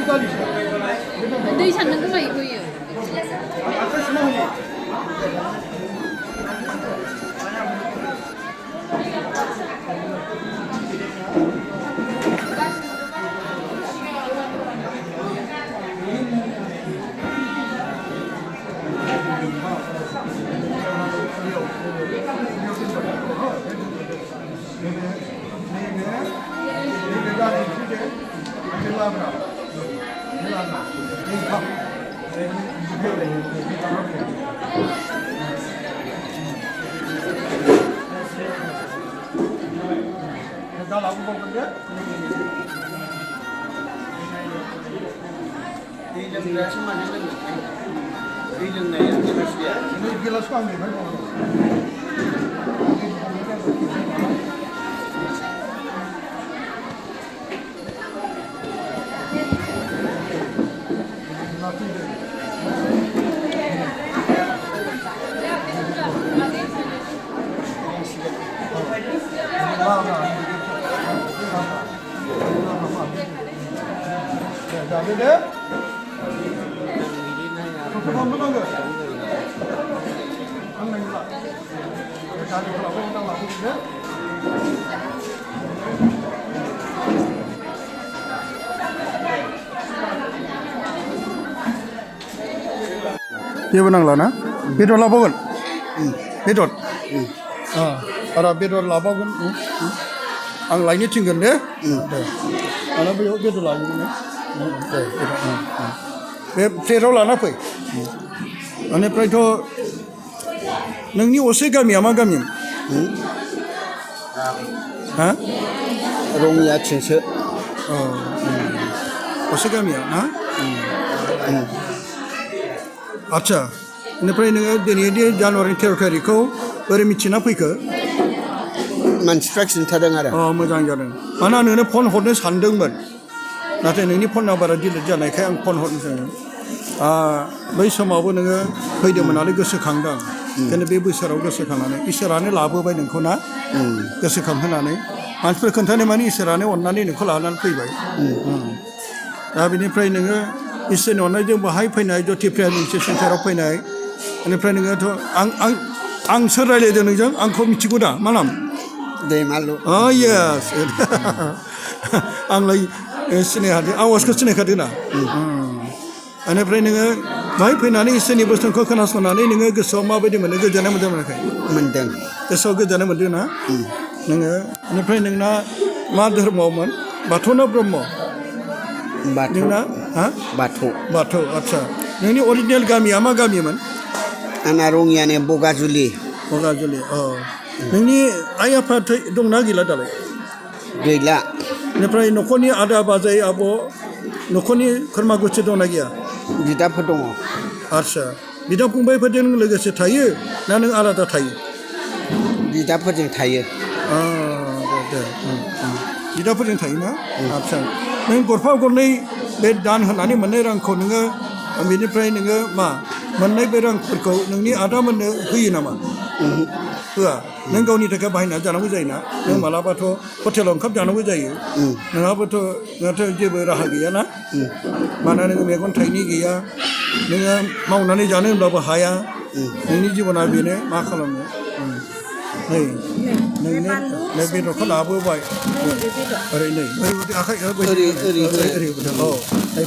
दै साननांगौ जायो फैयो 나 나고 본 건데? 이정도 아침만 했는데 이정도 이렇게 이 길러서 안 돼. Dia benang lah na, bedor labogan, bedor, ada bedor labogan, ang lainnya tinggal deh, ana bedor labogan deh, bedor lah na pun, ane pray to, nengni ose kami ama kami, ha? Rongya cengse. ose kami ya, na? आच्छा इनिफ्राय नोङो दिनैनि जानुवारि 13 तारिखखौ बोरै मिथिना फैखो मानसिफ्रा खिन्थादों आरो मोजां जादों मानो नोंनो फन हरनो सानदोंमोन नाथाय नोंनि फन नाम्बारा डिलिट जानायखाय आं फन हरनो सानदों बै समावबो नोङो फैदोंमोन नालाय गोसोखांदों ओंखायनो बे बोसोराव गोसोखांनानै इसोरानो लाबोबाय नोंखौ ना गोसोखांहोनानै मानसिफोर खोन्थानाय माने इसोरानो अननानै नोंखौ लानानै फैबाय दा बेनिफ्राय नोङो इसोरनि अननायजों बाहाय फैनाय ज्योति प्रेयार मोनसे सेन्टाराव फैनाय बेनिफ्राय नोङोथ' आं सोर रायज्लायदों नोंजों आंखौ मिथिगौ दा मा नाम दैमालु येस आंलाय सिनायखादों आवाजखौ सिनायखादों ना बेनिफ्राय नोङो बाहाय फैनानै इसोरनि बोसोनखौ खोनासंनानै नोङो गोसोआव माबायदि मोनो गोजोननाय मोनदों मोनाखै मोनदों गोसोआव गोजोननाय मोनदों ना नोङो बेनिफ्राय नोंना मा धोरोमावमोन बाथौ ना ब्रह्म नोंना बाथौ आच्छा नोंनि अरिजिनेल गामिया मा गामिमोन आंना रङियानि बगाजुलि नोंनि आइ आफा दंना गैला दालाय गैला बेनिफ्राय न'खरनि आदा बाजै आब' न'खरनि खुरमा गुथि दंना गैया बिदाफोर दङ आच्छा बिदा फंबायफोरजों लोगोसे थायो ना नों आलादा थायो बिदाफोरजों थायो बिदाफोरजों थायोना आच्छा नों गरफा गरनै बे दान होनानै मोननाय रांखौ नोङो बेनिफ्राय नोङो मा मोननाय बे रांफोरखौ नोंनि आदामोननो होयो नामा होआ नों गावनि थाखाय बाहायना जानांगौ जायोना नों मालाबाथ' हटेलाव ओंखाम जानांगौ जायो नोंहाथ' जेबो राहा गैयाना मानोना नोङो मेगन थाइनै गैया नोङो मावनानै जानो होनब्लाबो हाया नोंनि जिबना बेनो मा खालामनो नै नोंनो बेदरखौ लाबोबाय ओरै नै आखाइ ओरै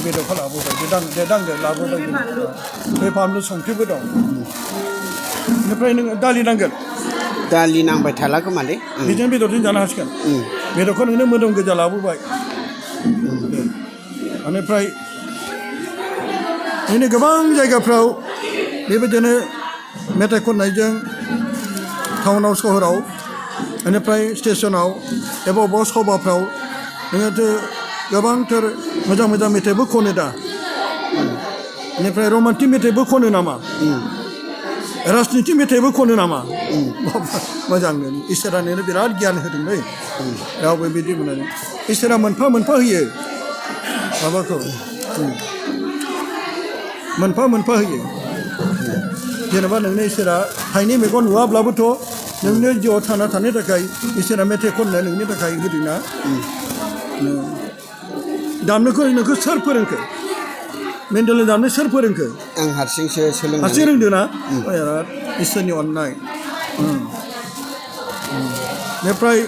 बेदरखौ लाबोबाय दांदो लाबोबाय बे बानलु संख्रिबो दं बेनिफ्राय नोङो दालि नांगोन दालि नांबाय थाला खोमालै बिदिनो बेदरजों जानो हासिगोन बेदरखौ नोंनो मोदोम गोजा लाबोबाय बेनिफ्राय बिदिनो गोबां जायगाफ्राव बेबायदिनो मेथाइ खननायजों टाउनाव सहराव बेनिफ्राय स्टेसनाव एबा बबेबा सभाफ्राव नोङोथ' गोबांथार मोजां मोजां मेथाइबो खनो दा बेनिफ्राय रमान्टिक मेथाइबो खनो नामा राजनिति मेथाइबो खनो नामा मोजां इसोरा नोंनो बिराद गियान होदोंलै रावबो बिदि मोननानै इसोरा मोनफा मोनफा होयो माबाखौ मोनफा मोनफा होयो जेनेबा नोंनो इसोरा थाइनै मेगन नुवाब्लाबोथ' नोंनो जिउआव थांना थानो थाखाय इसोरा मेथाइ खननो नोंनि थाखाय होदोंना दामनोखौ नोंखौ सोर फोरोंखो मेन्डेलनि दामनो सोर फोरोंखो आं हारसिंसो सोलोंनानै हारसिं रोंदों ना इसोरनि अननाय बेनिफ्राय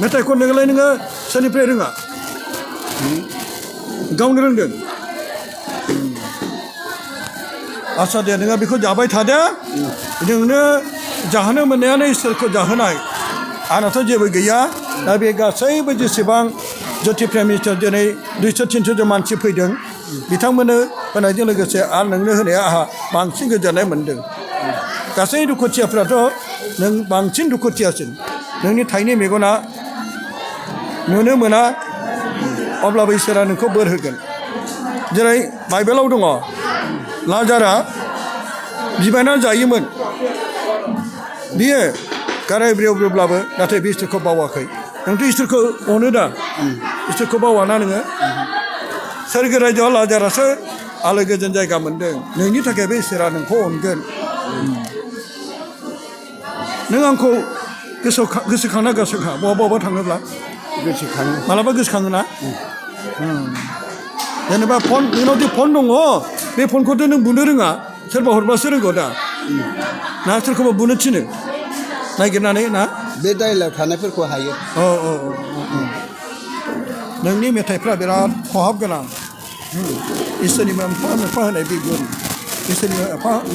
मेथाइ खननायखौलाय नोङो सोरनिफ्राय रोङा गावनो रोंदों आसा दे नोङो बेखौ जाबाय थादो नोंनो जाहोनो मोननायानो इसोरखौ जाहोनाय आंनाथ' जेबो गैया दा बे गासैबो जेसेबां ज्योति प्राइम मिनिस्टार दिनै 200-300 जन मानसि फैदों बिथांमोननो होनायजों लोगोसे आरो नोंनो होनाया आंहा बांसिन गोजोननाय मोन्दों गासै दुखुथियाफ्राथ' नों बांसिन दुखुथियासिन नोंनि थाइनै मेगना नुनो मोना अब्लाबो इसोरा नोंखौ बोर होगोन जेरै बाइबेलाव दङ लाजारा बिबायना जायोमोन बियो गाराय ब्रेव ब्रेवब्लाबो नाथाय बे इसोरखौ बावाखै नोंथ' इसोरखौ अनो दा इसोरखौ बावाना नोङो सोरगो रायजोआव लाजारासो आलो गोजोन जायगा मोन्दों नोंनि थाखाय बे इसोरा नोंखौ अनगोन नों आंखौ गोसोखांना गोसोखा बहाबा थाङोब्ला गोसोखाङो मालाबा गोसोखाङो ना जेनेबा फन नोंनाव जे फन दङ बे फनखौथ' नों बुनो रोङा सोरबा हरबासो रोंगौ दा ना सोरखौबा बुनो थिनो नागिरनानै ना बे दाइलाव थानायफोरखौ हायो नोंनि मेथाइफ्रा बिराद खहाब गोनां इसोरनि मोनफा होनाय बे गुन इसोरनि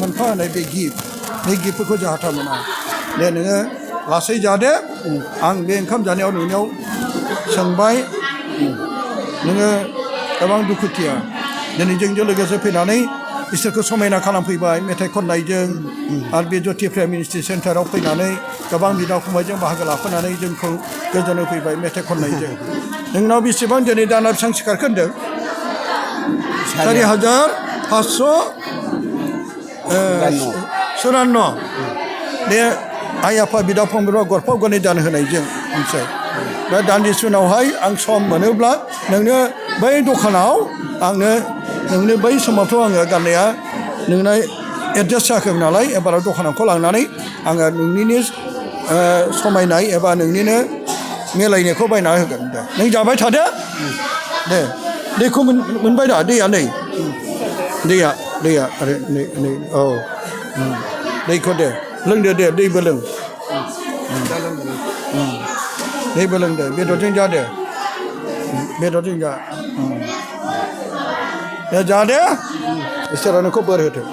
मोनफा होनाय बे गिफ्टफोरखौ जाहाथा मोना दे नोङो लासै जादो आं बे ओंखाम जानायाव नोंनियाव सोंबाय नोङो गोबां दुखुथिया दिनै जोंजों लोगोसे फैनानै इसोरखौ समायना खालामफैबाय मेथाइ खननायजों आरो बे ज्योति प्राइम मिनिस्ट्रि सेन्टाराव फैनानै गोबां बिदा फंबायजों बाहागो लाफैनानै जोंखौ गोजोन होफैबाय मेथाइ खननायजों नोंनाव बेसेबां दिनै दाना बेसेबां सिखारखो होनदों 4,554 बे आइ आफा बिदा फंबायफ्रा गरफा गरनै दान होनायजों ओमफ्राय दा दान्दिसे उनावहाय आं सम मोनोब्ला नोंनो बै दखानाव आंनो नोंनो बै समावथ' आङो गाननाया नोंना एडजास्ट जायाखैमोन नालाय एबाराव दखानावखौ लांनानै आङो नोंनिनो समायनाय एबा नोंनिनो मिलायनायखौ बायना होगोन दे नों जाबाय थादो दे दैखौ मोनबाय दा दैया नै दैया आरो नै औ दैखौ दे लोंदो दे दैबो लों दैबो लोंदो बेदरजों जादो बेदरजों जा दे जादो इसोरा नोंखौ बोर होथों